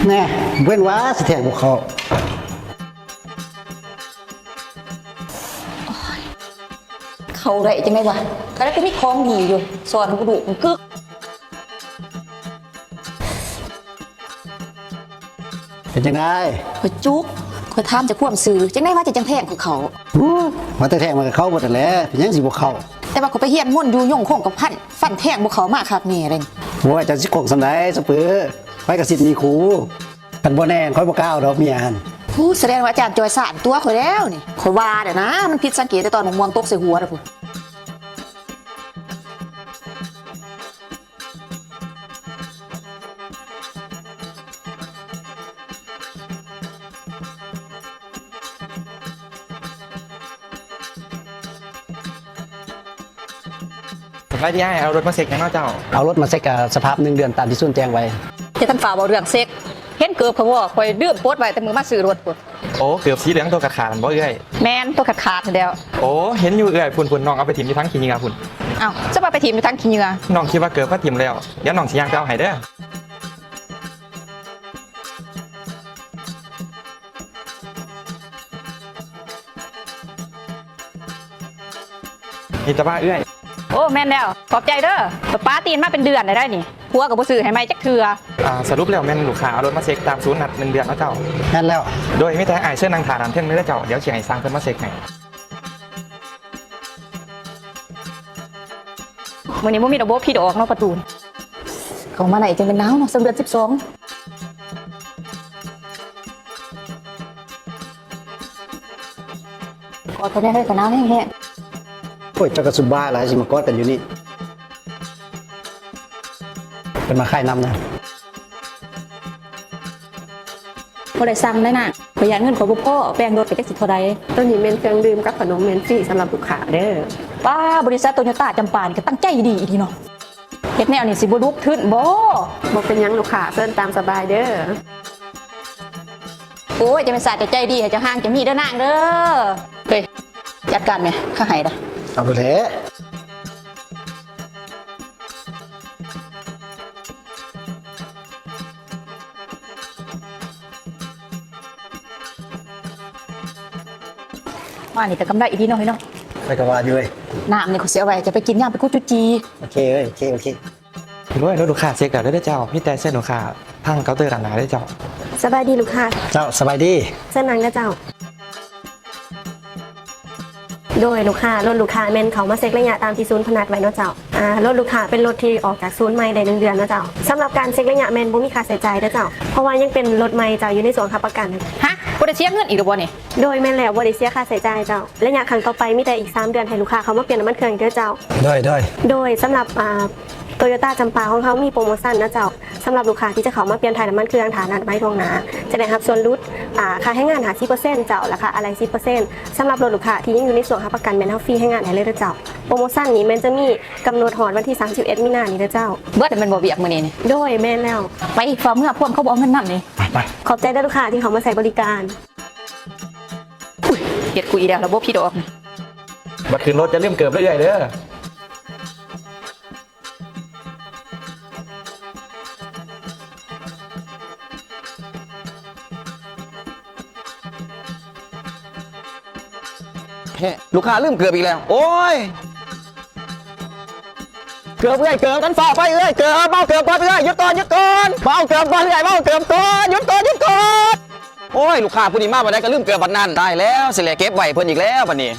ແນ່ ເວັ້ນວ່າຊິແທງພວກເຂົາ. ເຂົ້າໄດ້ຈັ່ງໃດວະ? ກະໄດ້ແຕ່ມີຂອງດີຢູ່ ສອນບໍ່ດຸມັນກຶກ. ເປັນຈັ່ງໃດ? ຂ້ອຍຈຸກ ຂ້ອຍຖາມເຈົ້າຄວາມຊື່ ຈັ່ງໃດວະເຈົ້າຈັ່ງແທງພວກເຂົາ? ໂອ້ຍ ວ່າແຕ່ແທງມັນກະເຂົ້າເບິດຫັ້ນແຫຼະ ເປັນຫຍັງຊິບໍ່ເຂົ້າ? ແຕ່ວ່າຂ້ອຍໄປຮຽນມົນຢູ່ຍົງຄົງກະພັນ ຟັນແທງພວກເຂົາມາຄັກແນ່ເດ້. ໂອ້ຍ ເຈົ້າຊິໂກງສ່ຳໃດສະເປີ ໃຜກະສິດໜີຄູ. ຄັນບໍ່ແນ່ຂ້ອຍບໍ່ກ້າເອົາດອກເມຍຫັ້ນ. ໂອ້ ສະແດງວ່າອາຈານຈ່ອຍສ້າງຕົວຂ້ອຍແລ້ວນີ້. ຂ້ອຍວ່າແລ້ວນະ ມັນຜິດສັງເກດແຕ່ຕອນໝາກມ່ວງຕົກໃສ່ຫົວນະພຸ້ນ. ສະບາຍດີອ້າຍ ເອົາລົດມາເຊັກຫຍັງເນາະເຈົ້າ? ເອົາລົດມາເຊັກ ອາ ສະພາບໜຶ່ງເດືອນຕາມທີ່ສູນແຈ້ງໄວ້. ຢ່າທັນຟ້າວເວົ້າເລື່ອງເຊັກ ເຫັນເກີບຂ້ອຍບໍ່? ຂ້ອຍລືມປົດໄວ້ແຕ່ມື້ມາຊື້ລົດພຸ້ນ. ໂອ້ ເກີບສີເຫຼືອງໂຕຂາດໆຫັ້ນບໍ່ເອື້ອຍ? ແມ່ນ ໂຕຂາດໆຫັ້ນແຫຼ້ວ. ໂອ້ ເຫັນຢູ່ເອື້ອຍ ພຸ້ນໆ ນ້ອງເອົາໄປຖິ້ມຢູ່ຖັງຂີ້ເຫຍື້ອພຸ້ນ. ເອົ້າ ສະບາຍ ໄປຖິ້ມຢູ່ຖັງຂີ້ເຫຍື້ອ. ນ້ອງຄິດວ່າເກີບມາຖິ້ມແລ້ວ ດຽວນ້ອງຊິຍ່າງໄປເອົາໃຫ້ເດີ້. ມີແຕ່ວ່າເອື້ອຍ. ໂອ້ ແມ່ນແລ້ວ ຂອບໃຈເດີ້. ປາຕີນມາເປັນເດືອນແລ້ວໄດ໋ນີ້ ຜົວກະບໍ່ຊື້ໃຫ້ໃໝ່ຈັກເທື່ອ. ອາ ສະຫຼຸບແລ້ວແມ່ນລູກຄ້າເອົາລົດມາເຊັກຕາມສູນນັດໜຶ່ງເດືອນເນາະເຈົ້າ? ແມ່ນແລ້ວ. ໂດຍ ມີແຕ່ອ້າຍເຊີນນັ່ງຖ້າດ້ານເທິງເລີຍເດີ້ເຈົ້າ ດຽວຊິໃຫ້ຊ່າງເພິ່ນມາເຊັກໃຫ້. ມື້ນີ້ບໍ່ມີດອກໂບຜີດອກເນາະປະຕູນ. ເຂົ້າມາໃນຈັ່ງເປັນໜາວເນາະ ຊ່ວງເດືອນສິບສອງ. ກອດກັນແນ່ເຮີ້ຍ ກະໜາວແຮງໆ. ໂອ້ຍ ເຈົ້າກະສຸບບາຍຫຼາຍ ຊິມາກອດກັນຢູ່ນີ້. ເພິ່ນມາຂາຍນຳນະ. ບໍ່ໄດ້ສັ່ງໄດ໋ນາງ ຂ້ອຍຢ້ານເງິນຂ້ອຍບໍ່ພໍ ແປງລົດກະຈັກຊິເທົ່າໃດ. ໂຕນີ້ແມ່ນເຄື່ອງດື່ມກັບຂະໜົມແມ່ນຟຣີສຳລັບລູກຄ້າເດີ້. ປ້າ ບໍລິສັດໂຕໂຍຕ້າຈຳປານີ້ກະຕັ້ງໃຈດີອີ່ຫຼີເນາະ. ເຮັດແນວນີ້ຊິບໍ່ດຸບທຶນບໍ່? ບໍ່ເປັນຫຍັງລູກຄ້າ ເຊີນຕາມສະບາຍເດີ້. ໂອ້ຍ ຈະແມ່ນສາດເຈົ້າໃຈດີ ໃຫ້ເຈົ້າຮ່າງເຈົ້າມີເດີ້ນາງເດີ້. ເຮີ້ຍ ຈັດການແມ່ ຂ້າໃຫ້ລະ. ເອົາໂລດແຫຼະ. ມານີ້ກະກຳໄລອີ່ຫຼີເນາະ ເຮີ້ຍເນາະ. ຂ້ອຍກະວ່າຢູ່ເວີຍ. ນ້ຳນີ້ຂ້ອຍຊິເອົາໄວ້ເຈົ້າໄປກິນຍາມໄປກຸດຈຸຈີ. ໂອເຄເວີຍ ໂອເຄ ໂອເຄ. ໂດຍ ລົດລູກຄ້າເຊັກແລ້ວເດີ້ເຈົ້າ ມີແຕ່ເຊີນລູກຄ້າທາງເຄົາເຕີດ້ານໜ້າເດີ້ເຈົ້າ. ສະບາຍດີລູກຄ້າ. ເຈົ້າ ສະບາຍດີ. ເຊີນນັ່ງເດີ້ເຈົ້າ. ໂດຍ ລູກຄ້າ ລົດລູກຄ້າແມ່ນເຂົາມາເຊັກໄລຍະຕາມທີ່ສູນເພິ່ນນັດໄວ້ເນາະເຈົ້າ. ອາ ລົດລູກຄ້າເປັນລົດທີ່ອອກຈາກສູນໃໝ່ໄດ້ໜຶ່ງເດືອນເນາະເຈົ້າ. ສຳລັບການເຊັກໄລຍະແມ່ນບໍ່ມີຄ່າໃຊ້ຈ່າຍເດີ້ເຈົ້າ ເພາະວ່າຍັງເປັນລົດໃໝ່ເຈົ້າ ຢູ່ໃນຊ່ວງຮັບປະກັນ. ຮະ ບໍ່ໄດ້ເສຍເງິນອີກແລ້ວບໍ່ນີ້? ໂດຍ ແມ່ນແລ້ວ ບໍ່ໄດ້ເສຍຄ່າໃຊ້ຈ່າຍເຈົ້າ. ໄລຍະຄັ້ງຕໍ່ໄປມີແຕ່ອີກສາມເດືອນ ໃຫ້ລູກຄ້າເຂົ້າມາປ່ຽນນ້ຳມັນເຄື່ອງເດີ້ເຈົ້າ. ໂດຍ ໂດຍ ໂດຍ ສຳລັບ ອາ ໂຕໂຍຕ້າຈຳປາຂອງເຮົາມີໂປຣໂມຊັນນະເຈົ້າ. ສຳລັບລູກຄ້າທີ່ຈະເຂົ້າມາປ່ຽນຖ່າຍນ້ຳມັນເຄື່ອງ ຖ້ານັດໄວ້ລ່ວງໜ້າ ຈະໄດ້ຮັບສ່ວນຫຼຸດ ອາ ຄ່າແຮງງານຫ້າສິບເປີເຊັນເຈົ້າ ແລະ ຄ່າອາໄຫຼ່ສິບເປີເຊັນ. ສຳລັບລົດລູກຄ້າທີ່ຍັງຢູ່ໃນຊ່ວງຮັບປະກັນແມ່ນເຮົາຟຣີແຮງງານໃຫ້ເລີຍເດີ້ເຈົ້າ. ໂປຣໂມຊັນນີ້ແມ່ນຈະມີກຳນົດຮອດວັນທີສາມສິບເອັດ ມີນານີ້ເດີ້ເຈົ້າ. ເບິດແມ່ນບໍ່ວຽກມື້ນີ້ນີ້? ໂດຍ ແມ່ນແລ້ວ. ໄປຟ້າວເມືອພວມ ເຂົາບໍ່ເອົາເງິນນຳນີ້. ໄປ ໄປ. ຂອບໃຈເດີ້ລູກຄ້າທີ່ເຂົ້າມາໃຊ້ບໍລິການ. ອຸ້ຍ ເຮັດກູອີກແລ້ວ ລະບົບຜີດອອກ. ບັດຂຶ້ນລົດຢ່າລືມເກີບເດີ້ເອື້ອຍເດີ້. ເຮະ ລູກຄ້າລືມເກີບອີກແລ້ວ. ໂອ້ຍ ເກີບເອື້ອຍ ເກີບ ທັນຟ້າວໄປເອື້ອຍ ເກີບ ມາເອົາເກີບກ່ອນເອື້ອຍ ຢຸດກ່ອນ ຢຸດກ່ອນ ມາເອົາເກີບກ່ອນເອື້ອຍ ມາເອົາເກີບກ່ອນ ຢຸດກ່ອນ ຢຸດກ່ອນ. ໂອ້ຍ ລູກຄ້າຜູ້ນີ້ມາບາດໃດກະລືມເກີບບາດນັ້ນ. ຕາຍແລ້ວ ຊິແລະເກັບໄວ້ເພິ່ນອີກແລ້ວບາດນີ້.